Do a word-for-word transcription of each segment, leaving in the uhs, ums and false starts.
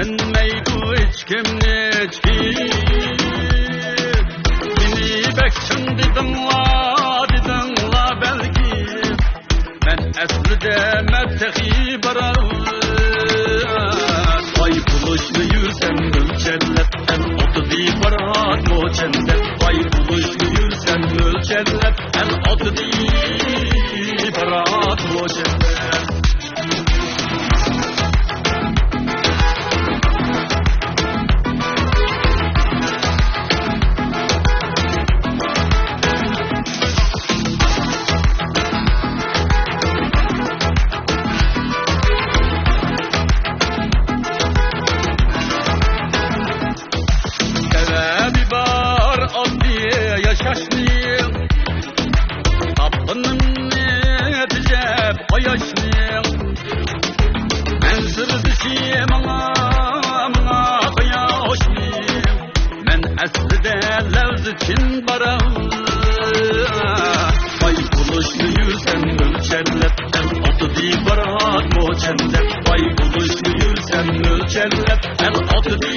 مەيدۇ ھېچكىمنى ھېچكىم، مېنى بەك چىڭ دېدىڭلار، دېدىڭلار بەلكىم. مەن ئەسلىدە مەن تېخى بارار. باي بولۇشنى يۈرسەم ئۆلچەرلەپ، ئەل ئوتىدى بارات موچەندەپ. باي بولۇشنى يۈرسەم ئۆلچەرلەپ، ئەل ئوتىدى بارات موچەندەپ. سەۋەبى بار ئاددىي ياشاشنىڭ، تاپقىنىمنى تېجەپ قاياشنىڭ. مەن سىردىشى ماڭا، ماڭا قاياشنىڭ. مەن ئەسلىدە لەۋزى چىن بارام. باي بولۇشنى يۈرسەم ئۆلچەرلەپ، ئەل ئاتىدى بارات موچەندەپ. باي بولۇشنى يۈرسەم ئۆلچەرلەپ، ئەل ئاتىدى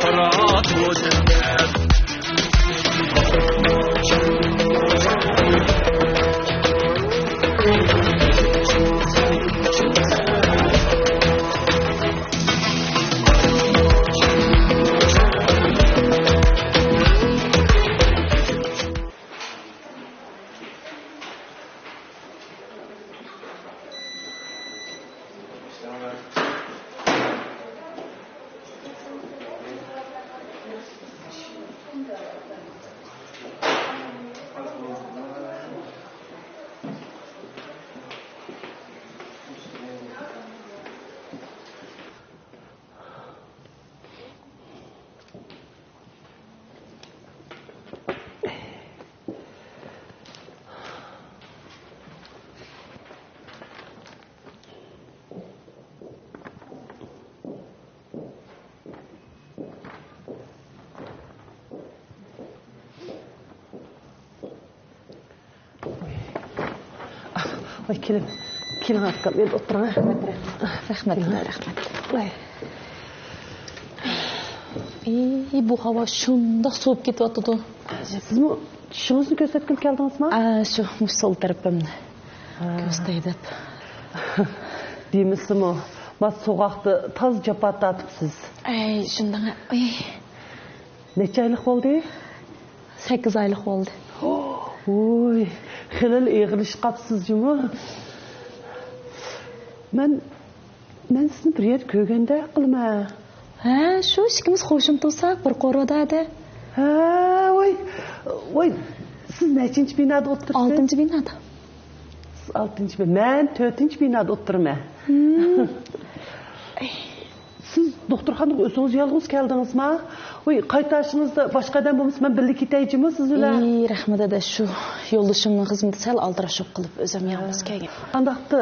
بارات موچەندەپ. ۋاي، كېلىڭ. كېلىڭ، ئاكام، يەنە ئولتۇرۇڭ، ھە. رەھمەت، رەھمەت. ۋاي. ئى، بۇ ھاۋا شۇنداق سوۋۇپ كېتىۋاتىدۇ. سىزمۇ چىشىڭىزنى كۆرسەتكىلى كەلدىڭىزما؟ ئا، شۇ، مۇشۇ سول تەرىپىمنى. ھە. كۆرسىتەي دەپ. دېمىسىمۇ، ما سوغۇقتا تازا جاپا تارتىپسىز. ئەي، شۇنداق. ئەي. نەچچە ئايلىق بولدى؟ سەككىز ئايلىق بولدى. ۋوي، خېلىلا ئېغىرلىشىپ قاپسىز جۇمۇ. مەن، مەن سىزنى بىر يەردە كۆرگەندەك قىلىمەن. ھە، شۇ ئىككىمىز قوشنا تۇرساق، بىر قورۇدا ئىدى. ھە، ۋوي، ۋوي، سىز نەچچىنچى بىنادا ئولتۇرىسىز؟ ئالتىنچى بىنادا. سىز ئالتىنچى بىنا، مەن تۆتىنچى بىنادا ئولتۇرىمەن. ھىم. سىز دوختۇرخانىغا ئۆزىڭىز يالغۇز كەلدىڭىزما؟ ۋوي، قايتىشىڭىزدا باشقا ئادەم بولمىسا، مەن بىللە كېتەي جۇمۇ سىز بىلەن. ئى، رەھمەت ئاداش، شۇ يولدىشىمنىڭ خىزمىتى سەل ئالدىراش بولۇپ قېلىپ، ئۆزۈم يالغۇز كەلگەن. ئانداقتا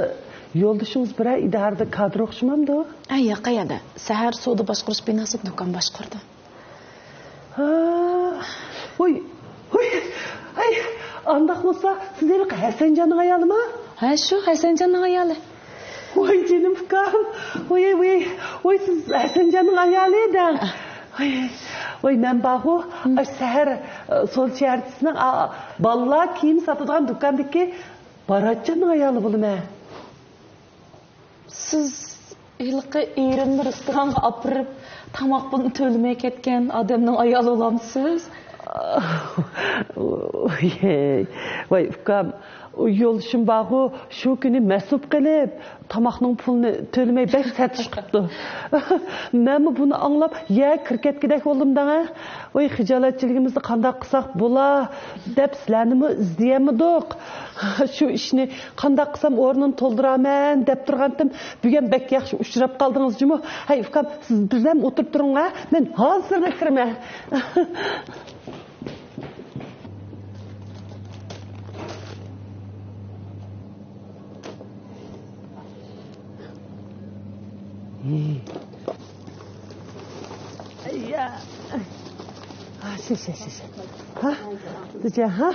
يولدىشىڭىز بىرەر ئىدارىدە كادىر ئوخشىمامدۇ؟ ئە، ياق، قەيەردە. سەھەر سودا باشقۇرۇش بىناسىدا دۇكان باشقۇرىدۇ. ھا، ھوي، ھوي، ئاي، ئانداق بولسا، سىز ھېلىقى ھەسەنجاننىڭ ئايالىما؟ ھە، شۇ، ھەسەنجاننىڭ ئايالى. ۋاي جېنىم ئۇكام، ۋاي، ۋاي، ۋاي، سىز ھەسەنجاننىڭ ئايالى دەڭ. ھە. ۋاي، ۋاي، مەن بارغۇ، ھىم. ئاشۇ سەھەر، ئە، سول چەرچىسىنىڭ، ئا، بالىلار كىيىم ساتىدىغان دۇكاندىكى باراتجاننىڭ ئايالى بولىمەن. سىز ھېلىقى ئېرىمنى رېستورانغا ئاپىرىپ، تاماق پۇلىنى تۆلىمەي كەتكەن ئادەمنىڭ ئايالى بولامسىز؟ ۋاي، ئۇكام، ئۇ يولدىشىم بارغۇ، شۇ كۈنى مەست بولۇپ قېلىپ، تاماقنىڭ پۇلىنى تۆلىمەي بەك سەت چىقىپتۇ. مەنمۇ بۇنى ئاڭلاپ، يەرگە كىرىپ كەتكۈدەك بولدۇم دەڭە. ۋاي، خىجالەتچىلىكىمىزنى قانداق قىلساق بولا دەپ سىلەرنىمۇ ئىزدىيەلمىدۇق. شۇ ئىشنى قانداق قىلسام ئورنىنى تولدۇرارمەن دەپ تۇرغانتىم، بۈگۈن بەك ياخشى ئۇچراپ قالدىڭىز جۇمۇ. ھەي ئۇكام، سىز بىزەم ئولتۇرۇپ تۇرۇڭ ھە، مەن ھازىرلا كىرىمەن. ھەييا. ھا، شۇ، شۇ، شۇ، شۇ. ھا؟ دۇجا، ھا؟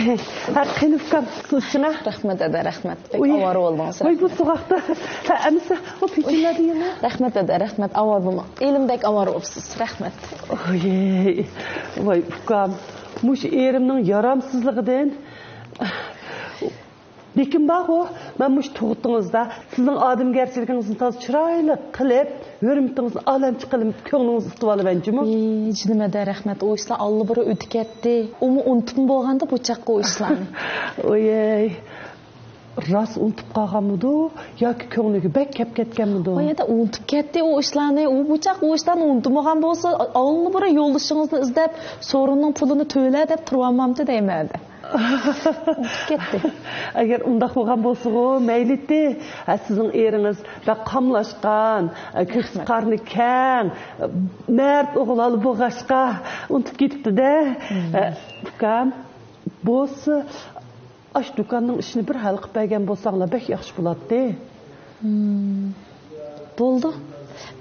ھە، قېنى ئۇكام، سۇ ئىچىڭە. رەھمەت، ھەدە، رەھمەت. بەك ئاۋارە بولدىڭىز. ۋاي، بۇ سوغۇقتا. ھە، ئەمىسە، ئۇ پېچىنلەردە يەڭە. رەھمەت، ھەدە، رەھمەت. ئاۋارە بولماڭ. ھېلىمۇ بەك ئاۋارە بوپسىز. رەھمەت. ۋاي، ۋاي، ئۇكام، مۇشۇ ئېرىمنىڭ يارامسىزلىقىدىن. لېكىن بارغۇ، مەن مۇشۇ تۇغۇتىڭىزدا سىزنىڭ ئادەمگەرچىلىكىڭىزنى تازا چىرايلىق قىلىپ، ھۆرمىتىڭىزنى ئالەمچە قىلىپ، كۆڭلىڭىزنى ئۇتۇۋالىمەن جۇمۇ. ئى، جېنىم ھەدە، رەھمەت. ئۇ ئىشلار ئاللىبۇرۇن ئۆتۈپ كەتتى. ئۇمۇ ئۇنتۇپمۇ بولغاندا بۇ چاغقا ئۇ ئىشلارنى. ئويەي، راست ئۇنتۇپ قالغانمىدۇ ياكى كۆڭلىگە بەك كەپ كەتكەنمىدۇ؟ ئۇ يەردە ئۇنتۇپ كەتتى ئۇ ئىشلارنى. ئۇ بۇ چاغقا ئۇ ئىشلارنى ئۇنتۇمىغان بولسا، ئاللىبۇرۇن يولدىشىڭىزنى ئىزدەپ، سورۇننىڭ پۇلىنى تۆلە دەپ تۇرۇۋالمامتى دەيمەن ھەدە. ئۇنتۇپ كەتتى. ئەگەر ئۇنداق بولغان بولسىغۇ، مەيلىتى. ھە، سىزنىڭ ئېرىڭىز بەك قاملاشقان، ھە، كۆكسى قارنى كەڭ، مەرد ئوغۇل بالا بولغاچقا، ئۇنتۇپ كېتىپتۇ-دە. ھە، ئۇكام، بولسا، ئاشۇ دۇكاننىڭ ئىشىنى بىر ھەل قىلىپ بەرگەن بولساڭلار بەك ياخشى بولاتتى. بولىدۇ.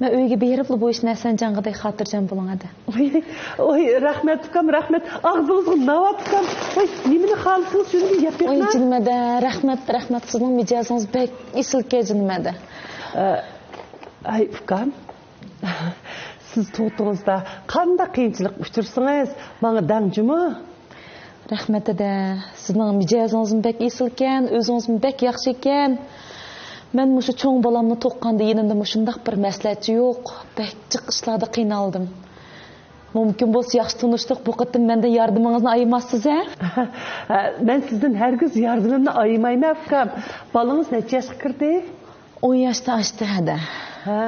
مەن ئۆيگە بېرىپلا بۇ ئىشنى ھەسەنجانغىدەك خاتىرجەم بولۇڭ ھەدە. ۋوي، ۋوي، رەھمەت ئۇكام، رەھمەت. ئاغزىڭىزغا ناۋات ئۇكام. ۋوي، نېمىنى خالىسىڭىز شۇنى بىر يەپ بېقىڭ. ۋوي، جېنىم ھەدە، رەھمەت، رەھمەت. سىزنىڭ مىجەزىڭىز بەك ئېسىلكەن جېنىم ھەدە. ئە، ھەي ئۇكام، سىز تۇغۇتىڭىزدا قانداق قىيىنچىلىققا ئۇچرىسىڭىز، ماڭا دەڭ جۇمۇ. رەھمەت ھەدە، سىزنىڭ مىجەزىڭىزمۇ بەك ئېسىلكەن، ئۆزىڭىزمۇ بەك ياخشىكەن. مەن مۇشۇ چوڭ بالامنى تۇغقاندا يېنىمدا مۇشۇنداق بىر مەسلىھەتچى يوق. بەك جىق ئىشلاردا قىينالدىم. مۇمكىن بولسا ياخشى تونۇشتۇق، بۇ قېتىم مەندىن ياردىمىڭىزنى ئايىماسسىز ھە؟ مەن سىزدىن ھەرگىز ياردىمىمنى ئايىمايمەن ئۇكام. بالىڭىز نەچچە ياشقا كىردى؟ ئون ياشتىن ئاشتى ھەدە. ھە.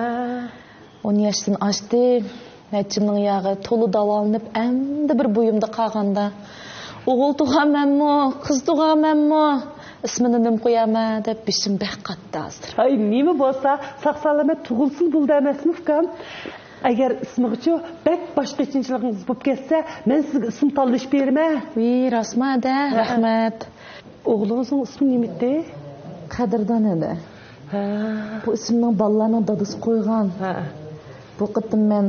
ئون ياشتىن ئاشتى. نەچچە يىلنىڭ ياغى تولا داۋالىنىپ، ئەمدى بىر بويۇمدا قالغاندا، ئوغۇل تۇغامەنمۇ، قىز تۇغامەنمۇ، ئىسمىنى نېمە قويامەن دەپ بېشىم بەك قاتتى ھازىر. ھاي، نېمە بولسا، ساق-سالامەت تۇغۇلسۇن بولدى ئەمەسمۇ، ئۇكام؟ ئەگەر ئىسمىغىچۇ بەك باش قېتىنچىلىقىڭىز بولۇپ كەتسە، مەن سىزگە ئىسىم تاللىشىپ بېرىمەن. ۋىي، راستمۇ ھەدە؟ ھە. رەھمەت. ئوغلىڭىزنىڭ ئىسمى نېمىتى؟ قەدىردان ھەدە. ھە. بۇ ئىسىمنىڭ بالىلارنىڭ دادىسى قويغان. ھە. بۇ قېتىم مەن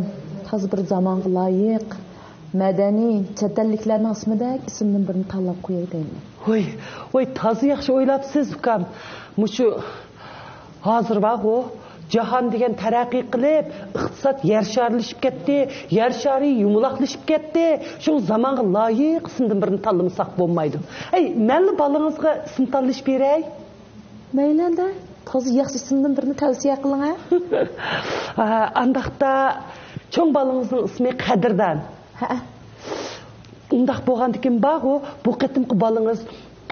تازا بىر زامانغا لايىق، مەدەنىي، چەت ئەللىكلەرنىڭ ئىسمىدەك ئىسىمدىن بىرنى تاللاپ قوياي دەيمەن. ۋوي، ۋوي، تازا ياخشى ئويلاپسىز، ئۇكام. مۇشۇ ھازىر بارغۇ، جاھان دېگەن تەرەققىي قىلىپ، ئىقتىساد يەر شارلىشىپ كەتتى، يەر شارى يۇمىلاقلىشىپ كەتتى. شۇڭا زامانغا لايىق ئىسىمدىن بىرنى تاللىمىساق بولمايدۇ. ئەي، مەنلا بالىڭىزغا ئىسىم تاللىشىپ بېرەي. مەيلى ھەدە، تازا ياخشى ئىسىمدىن بىرنى تەۋسىيە قىلىڭ ھە. ھە، ئانداقتا چوڭ بالىڭىزنىڭ ئىسمى قەدىردان. ھە. ئۇنداق بولغاندىكىن بارغۇ، بۇ قېتىمقى بالىڭىز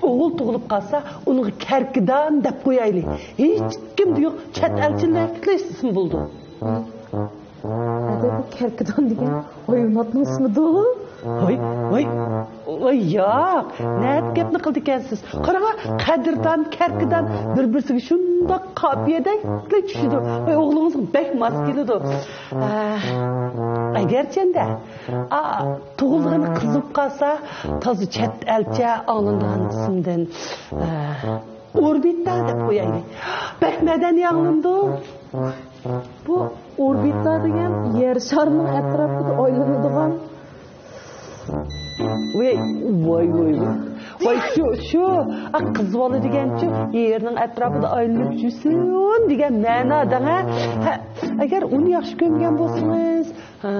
ئوغۇل تۇغۇلۇپ قالسا، ئۇنىڭغا كەركىدان دەپ قويايلى. ھېچكىمدە يوق، چەت ئەلچىلىك ئىسمى بولىدۇ. ھەدە، بۇ كەركىدان دېگەن ھايۋاناتنىڭ ئىسمىدۇ. ۋاي، ۋاي، ۋاي، ياق، نەدە گەپنى قىلىدىكەنسىز؟ قاراڭا، قەدىردان، كەركىدان بىر-بىرسىگە شۇنداق قاپىيەدەك چۈشىدۇ. ۋاي، ئوغلىڭىزغا بەك ماس كېلىدۇ. ئە، ئەگەرچەندە، ئا، تۇغۇلغىنى قىز بولۇپ قالسا، تازا چەت ئەلچە ئاڭلىنىدىغان ئىسىمدىن، ئە، ئوربىتا دەپ قويايلى. بەك مەدەنىي ئاڭلىنىدۇ. بۇ ئوربىتا دېگەن يەر شارىنىڭ ئەتراپىدا ئايلىنىدىغان. ۋاي، ۋاي، ۋاي، ۋاي. ۋاي، شۇ، شۇ. ئا، قىز بالا دېگەنچۇ، يەرنىڭ ئەتراپىدا ئايلىنىپ يۈرسۇن دېگەن مەنادىن، ھە؟ ھە، ئەگەر ئۇنى ياخشى كۆرمىگەن بولسىڭىز، ھە.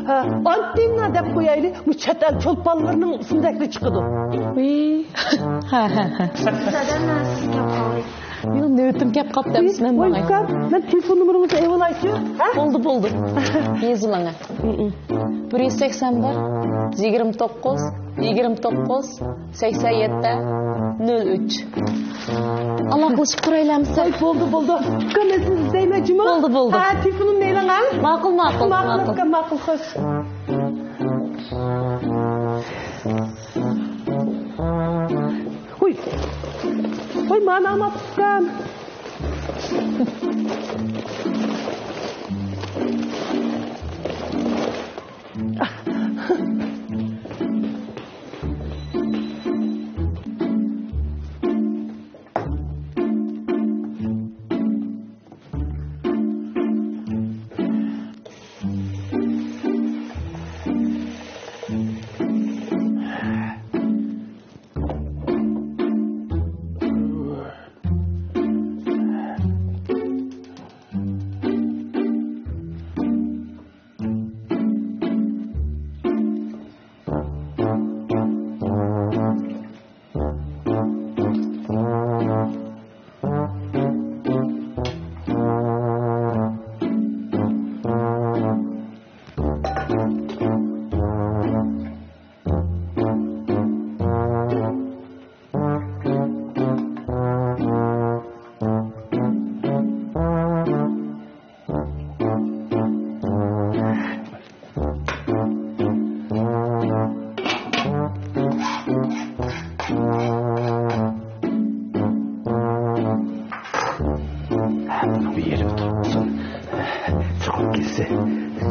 ھە، ئانتېننا دەپ قويايلى، بۇ چەت ئەل چولپانلىرىنىڭ ئىسمىدەكلا چىقىدۇ. ۋىي. ھە، ھە، ھە. دادام، مەن سىزگە كەپ قالدىم. يوق، نۆۋىتىم كەپ قاپتۇ، ئەمىسە مەن ۋاي، ماڭاي. ئۇكام، مەن تېلېفون نومۇرىڭىزنى ئېلىۋالايچۇ، ھە؟ بولدى، بولدى. يېزىۋېلىڭ. بىر يۈز سەكسەن بىر، يىگىرمە توققۇز، يىگىرمە توققۇز، سەكسەن يەتتە، نۆل ئۈچ. ئالاقىلىشىپ تۇرايلى ئەمىسە. ۋاي، بولدى، بولدى. ئۇكام، مەن سىزنى ئىزدەيمەن جۇمۇ. بولدى، بولدى. ھە، تېلېفونۇمنى ئېلىڭ، ھە؟ ماقۇل، ماقۇل، ماقۇل، ماقۇل. ئۇكام، ماقۇل، خوش. ھوي. ھوي، مانا ئۇكام.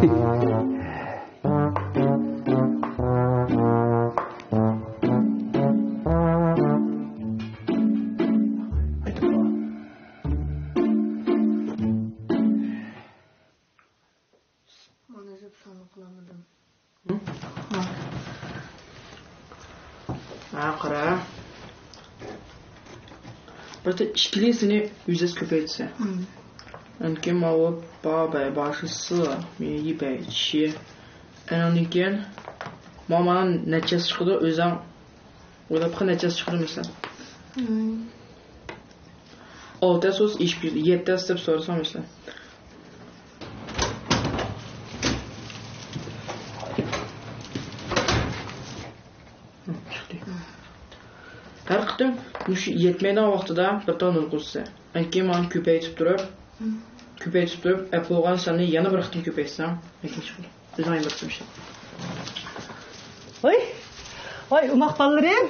مانا زىپساننى قىلالمىدىم. ھە، قارا. بىر ئىككىلىسىنى يۈزەس كۆپەيتسە. ئەنكى ماۋۇ بابا باشىسى مېنى يىپەي چىشى. ئەنىڭدىن كېيىن ماما نەچچەسى چىقىدۇ، ئۆزۈڭ ئويلاپ باققىن، نەچچەسى چىقىدۇ مەسىلەن. ئالتە سوز ئېشىپ كېتىدۇ، يەتتە دەپ سورىسام مەسىلەن. چىقتى. ھەر قېتىم مۇشۇ يەتمەيدىغان ۋاقتىدا بىر تال نۇل قوشسا، ئەنكى مانا كۆپەيتىپ تۇرۇپ، كۆپەيتىپ تۇرۇپ، ئەپ بولغان ساننى يەنە بىر قېتىم كۆپەيتسەڭ، ئەنكى چىقىدۇ. ئۆزۈڭ ئەيىب قىلمىساڭ. ۋاي، ۋاي، ئوماق بالىلىرىم،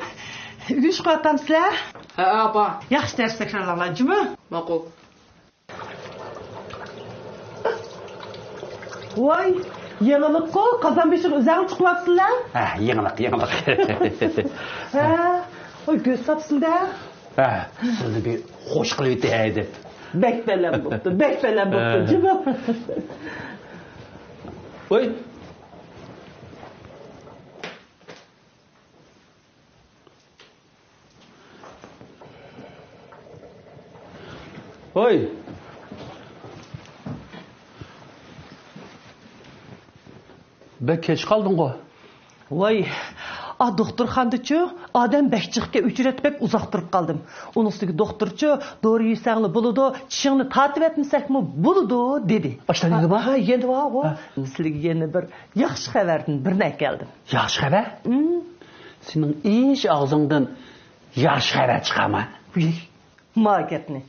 ئۆگىنىش قىلىۋاتامسىلەر؟ ھە، ئاپا. ياخشى دەرس تەكرارلاڭلار، جۇمۇ؟ ماقۇل. ۋاي، يېڭىلىققۇ، قازان بېشىغا ئۆزەڭ چىقىۋاپسىلەر. ھە، يېڭىلىق، يېڭىلىق. ھە، ۋاي، كۆز تاپسىلدە. ھە، سىزنى بىر خوش قىلىۋېتەي دەپ. بەك بەلەن بوپتۇ، بەك بەلەن بوپتۇ، ھە. جۇمۇ. ۋاي. ھوي! بەك كەچ قالدىڭغۇ؟ ۋاي، ئا، دوختۇرخانىدىچۇ، ئادەم بەك جىقكەن، ئۆچرەتتە بەك ئۇزاق تۇرۇپ قالدىم. ئۇنىڭ ئۈستىگە دوختۇرچۇ، دورا يېسەڭلا بولىدۇ، چىشىڭنى تارتىۋەتمىسەكمۇ بولىدۇ، دېدى. ئاشتا دېدىما؟ ھە، يەنە بارغۇ. ھە. سىلىگە يەنە بىر ياخشى خەۋەردىن بىرنى ئەكەلدىم. ياخشى خەۋەر؟ ھىم. سېنىڭ ئىش ئاغزىڭدىن ياخشى خەۋەر چىقارما؟ ۋىي، ما گەپنى.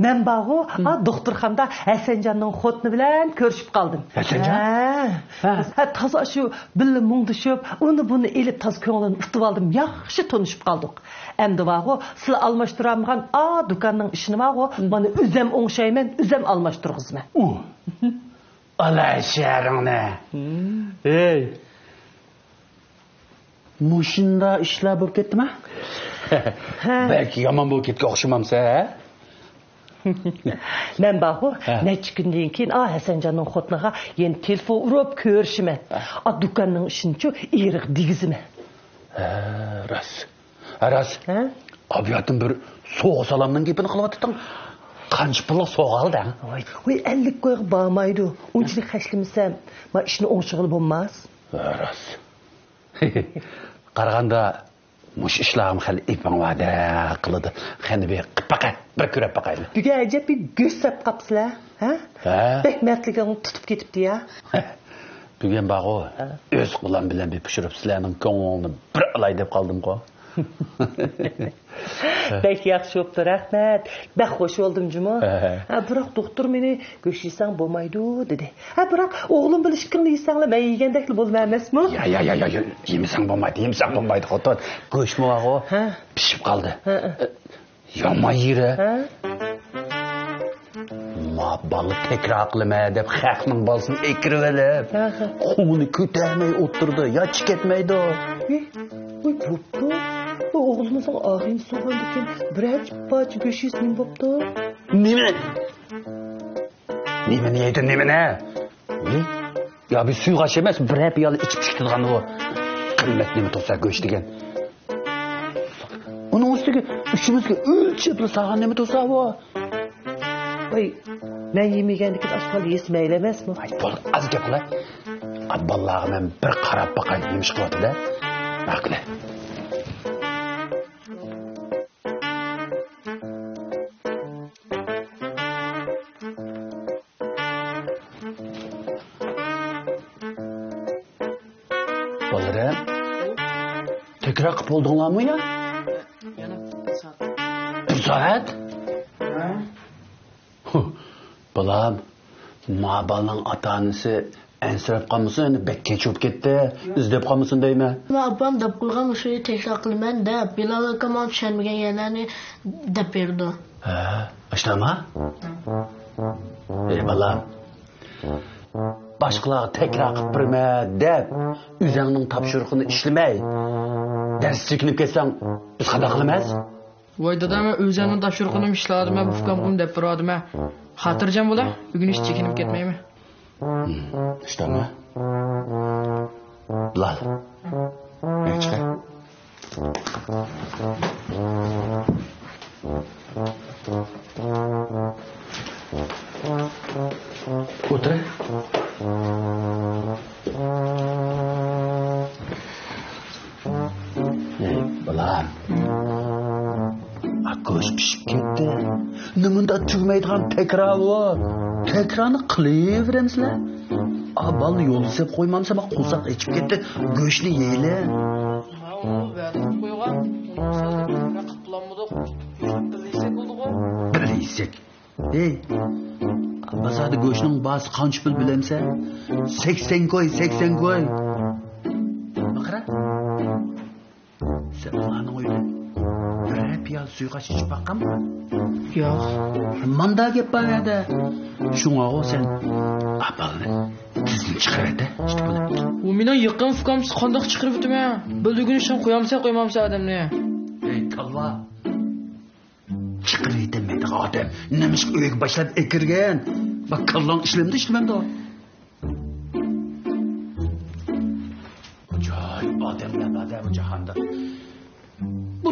مەن بارغۇ، ھىم. ئا، دوختۇرخانىدا ھەسەنجاننىڭ خوتۇنى بىلەن كۆرۈشۈپ قالدىم. ھەسەنجان؟ ھە. ھە. ھە، تازا شۇ بىللە مۇڭدىشىپ، ئۇنى بۇنى ئېلىپ تازا كۆڭلىنى ئۇتۇۋالدىم. ياخشى تونۇشۇپ قالدۇق. ئەمدى بارغۇ، سىلەر ئالماشتۇرالمىغان ئا دۇكاننىڭ ئىشىنى بارغۇ، ھىم. مانا ئۆزەم ئوڭشايمەن، ئۆزەم ئالماشتۇرغۇزىمەن. ئۇ. ئالا شەھىرىڭنى. ھىم. ھەي. مۇشۇنداق ئىشلار بولۇپ كەتتىما؟ ھە. بەك يامان بولۇپ كەتكەن ئوخشىمامسەن، ھە؟ مەن بارغۇ، ھە. نەچچە كۈندىن كېيىن، ئا، ھەسەنجاننىڭ خوتۇنىغا يەنە تېلېفون ئۇرۇپ كۆرۈشىمەن. ھە. ئا، دۇكاننىڭ ئىشىنىچۇ ئېرىغا دېگۈزىمەن. ھە، راست. ھە، راست. ھە؟ ئابىياتىن بىر سوغا سالامنىڭ گېپىنى قىلىۋاتىتىڭ. قانچە پۇللۇق سوغا ئالدىڭ؟ ۋاي، ۋاي، ئەللىك كويغا بارمايدۇ. ئۇنچىلىك خەجلىمىسەم، ما ئىشنى ئوڭشىغىلى بولماس. ھە، راست. قارىغاندا، مۇشۇ ئىشلارغىمۇ خېلى ئېپىڭ باردەك قىلىدۇ. قېنى بىر قىپ باقاي، بىر كۆرۈپ باقايلى. بۈگۈن ئەجەب بىر گۆش سەپ قاپسىلەر، ھە؟ ھە؟ بەك مەردلىكىڭ تۇتۇپ كېتىپتۇ يا. بۈگۈن بارغۇ، ھە. ئۆز قولۇم بىلەن بىر پىشۇرۇپ، سىلەرنىڭ كۆڭلىڭىزنى بىر ئالاي دەپ قالدىمغۇ. بەك ياخشى بوپتۇ، رەھمەت. بەك خوش بولدۇم جۇمۇ. ھە. ھە، بىراق دوختۇر مېنى گۆش يېسەڭ بولمايدۇ دېدى. ھە، بىراق ئوغلۇم بىلەن ئىككىڭلار يېسەڭلار مەن يېگەندەكلا بولىمەن ئەمەسمۇ؟ يا، يا، يا، يا، يا، يېمىسەڭ بولمايدۇ، يېمىسەڭ بولمايدۇ خوتۇن. گۆشمۇ بارغۇ، ھە. پىشىپ قالدى. ھە، ھە. يامان يېرى. ھە؟ ما بالا تەكرار قىلىمەن دەپ خەقنىڭ بالىسىنى ئەكىرىۋېلىپ، ھە، ھە. قۇمىنى كۆتەرمەي ئولتۇرىدۇ، يا چىقىۋەتمەيدۇ. ۋىي، ۋىي، بوپتۇ. بۇ ئوغلىمىزنىڭ ئاغىنىسى بولغاندىكىن بىرەر پارچە گۆش يېسە نېمە بوپتۇ؟ نېمە؟ نېمىنى يەيدۇ، نېمىنى؟ ھى؟ يا بىر سۇيغاچ ئەمەس، بىرەر پىيالە ئىچىپ چىقىدىغان بۇ. قىممەت نېمە تۇرسا گۆش دېگەن. ئۇنىڭ ئۈستىگە ئۈچىمىزگە ئۆلچەپلا سالغان نېمە تۇرسا بۇ. ۋاي، مەن يېمىگەندىكىن ئاشقال يېسە مەيلى ئەمەسمۇ؟ ۋاي، بول، ئاز گەپ قىلا. ئا، بالىلارغا مەن بىر قاراپ باقاي، نېمە ئىش قىلىۋاتىدۇ. ماقۇل. بالىلىرىم، تەكرار قىلىپ بولدۇڭلارمۇ يا؟ يەنە بىر سائەت. بىر سائەت؟ ھە؟ ھۇ، بالام، ما بالىنىڭ ئاتا-ئانىسى ئەنسىرەپ قالمىسۇن، بەك كەچ بولۇپ كەتتى، ئىزدەپ قالمىسۇن دەيمەن. مانا ئاپام دەپ قويغان، مۇشۇنى تەكرار قىلىمەن دەپ، بىلال ئاكا ماڭا چۈشەنمىگەن يەرلەرنى دەپ بېرىدۇ. ھە، ئاشۇنداقمۇ؟ ئەي بالام، باشقىلارغا تەكرار قىلىپ بېرىمەن دەپ، ئۆزەڭنىڭ تاپشۇرۇقىنى ئىشلىمەي، دەرس چېكىنىپ كەتسەڭ، بىز قانداق قىلىمىز؟ ۋاي دادا، مەن ئۆزەمنىڭ تاپشۇرۇقىنىمۇ ئىشلەۋاتىمەن، ئۇكامغىمۇ دەپ بېرىۋاتىمەن. خاتىرجەم بولە، ئۆگىنىشتە چېكىنىپ كەتمەيمەن. ئىشتانما؟ بىلال. مەن چىقاي. ئولتۇر. ئەي، بالام. ئا، گۆش پىشىپ كەتتى. نېمانداق تۈگىمەيدىغان تەكرار بۇ. تەكرارنى قىلىۋېرەمسىلەر. ئا، بالىنى يولدا سېلىپ قويمامسەن، قورساق ئېچىپ كەتتى. گۆشنى يەيلى. ماۋۇ ۋەدە قىلىپ قويغان. ئۇنىڭ سۆزىنى قىلىپ بولامدۇق؟ بىللە يېسەك بولدىغۇ. بىللە يېسەك. ئەي، بازاردا گۆشنىڭ باھاسى قانچە پۇل بىلەمسەن؟ سەكسەن كوي، سەكسەن كوي. قارا. سەن ئۇلارنىڭ ئۆيىدە بىرەر پىيالە سۇيقاش ئىچىپ باققانمۇ؟ ياق. ماندا گەپ بار يەردە. شۇڭاغۇ سەن ئاپالنى تېزدىن چىقىرىۋەت-دە، ئىشتە بۇنى. ئۇ مېنىڭ يېقىن ئۇكام، قانداق چىقىرىۋېتىمەن؟ بىللە ئۆگىنىشتىن قويامسەن، قويمامسەن ئادەمنى؟ ئەي، كاللا. چىقىرىۋېتەلمەيدىغان ئادەم نېمىشقا ئۆيگە باشلاپ ئەكىرگەن؟ بۇ كاللاڭ ئىشلەمدۇ، ئىشلىمەمدۇ؟ ئاجايىپ ئادەملەر بار-دە بۇ جاھاندا. بۇ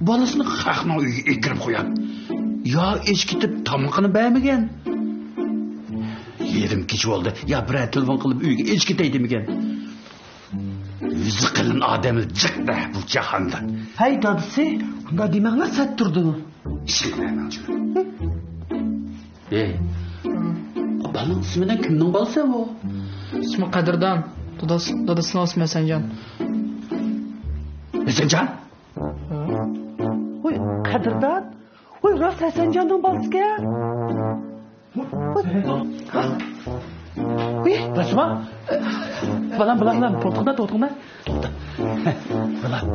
بالىسىنى خەقنىڭ ئۆيىگە ئەكىرىپ قويۇپ، يا ئېچىپ كېتىپ تامىقىنى بەرمىگەن. يېرىم كېچە بولدى، يا بىرەر تېلېفون قىلىپ ئۆيگە ئېچىپ كېتەي دېمىگەن. ئۆزى قېلىن ئادەملەر جىق-دە بۇ جاھاندا. ھەي، دادىسى، ئۇنداق دېمەڭلار، سەت تۇردى. ئىشلىمەيمەن جۇ. ئەي، بالىنىڭ ئىسمىدىن كىمنىڭ بالىسى بۇ؟ ئىسمى قەدىردان. دادىسى، دادىسىنىڭ ئىسمى ھەسەنجان. ھەسەنجان؟ ھە. ۋوي، قەدىردان؟ ۋوي، راست ھەسەنجاننىڭ بالىسىكەن. ۋوي. ۋوي. باشىما. بالام، بالام، بالام، توختىڭدا، توختىڭدا. توختا. بالام،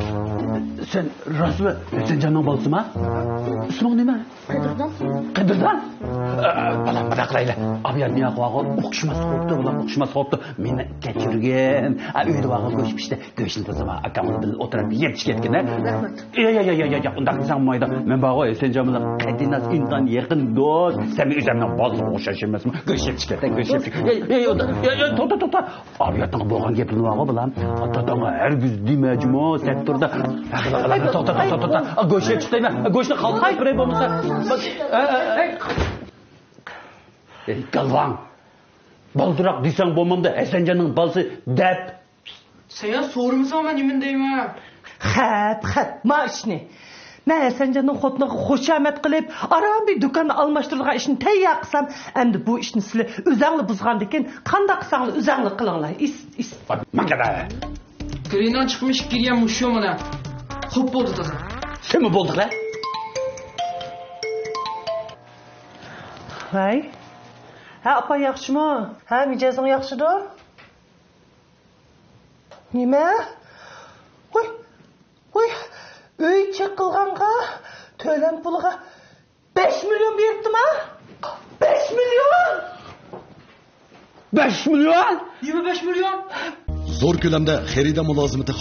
سەن راستمۇ ھەسەنجاننىڭ بالىسىما؟ ئىسمىڭ نېمە؟ قەدىردان. قەدىردان؟ ئە، بالام، مۇنداق قىلايلى. ئابىيان مېنىڭ قىلغان ئوخشىماس بوپتۇ، بالام، ئوخشىماس بوپتۇ. مېنى كەچۈرگىن. ئە، ئۆيدە بارغان گۆش پىشتى. گۆشنى تازىلاپ، ئاكاڭ بىلەن ئولتۇرۇپ يەپ ئىچىپ كەتكىن، ھە؟ رەھمەت. ياق، ياق، ياق، ياق، ياق، ئۇنداق دېسەڭ بولمايدۇ. مەن بارغۇ، ھەسەنجان بىلەن قەتئىي ناز، ئىنتايىن يېقىن دوست. سەن ئۆزۈمنىڭ بالىسىغا ئوخشاش ئەمەسمۇ؟ گۆش يەپ ئىچىپ كەتتىڭ، گۆش يەپ ئىچىپ. ياق، ياق، ياق، توختا، توختا. ئابىياتنىڭ بولغان گېپىنى بارغۇ، بالام. داداڭغا ھەرگىز دېمە جۇمۇ، سەت تۇردا. توختا، توختا، توختا. گۆش يەپ ئىچىپ دەيمەن. گۆشنى خالتىپ بېرەي بولمىسا. ئەي، گالۋاڭ. بالدۇراق دېسەڭ بولمامدۇ، ھەسەنجاننىڭ بالىسى دەپ. سەن يا سورىمىساڭ مەن نېمىنى دەيمەن؟ خەپ، خەپ، ما ئىشنى. مەن ھەسەنجاننىڭ خوتۇنىغا خۇشامەت قىلىپ، ئاران بىر دۇكاننى ئالماشتۇرىدىغان ئىشنى تەييار قىلسام، ئەمدى بۇ ئىشنى سىلى ئۆزەڭلى بۇزغاندىكىن، قانداق قىلساڭلى ئۆزەڭلى قىلىڭلار. ئىس، ئىس. ماڭا. گىرىنىڭ چىقمىشىپ كىرگەن مۇشۇ مانا. خوپ بولدى تازا. سېمە بولدى لا. ۋاي. ھە، ئاپا، ياخشىمۇ؟ ھە، مىجەزىڭ ياخشىدۇ؟ نېمە؟ ۋوي، ۋوي، ئۆي چېقىلغانغا تۆلەم پۇلىغا بەش مىليون بېرىپتىما؟ بەش مىليون! بەش مىليون؟ نېمە بەش مىليون؟ زور كۆلەمدە خېرىدار مۇلازىمىتى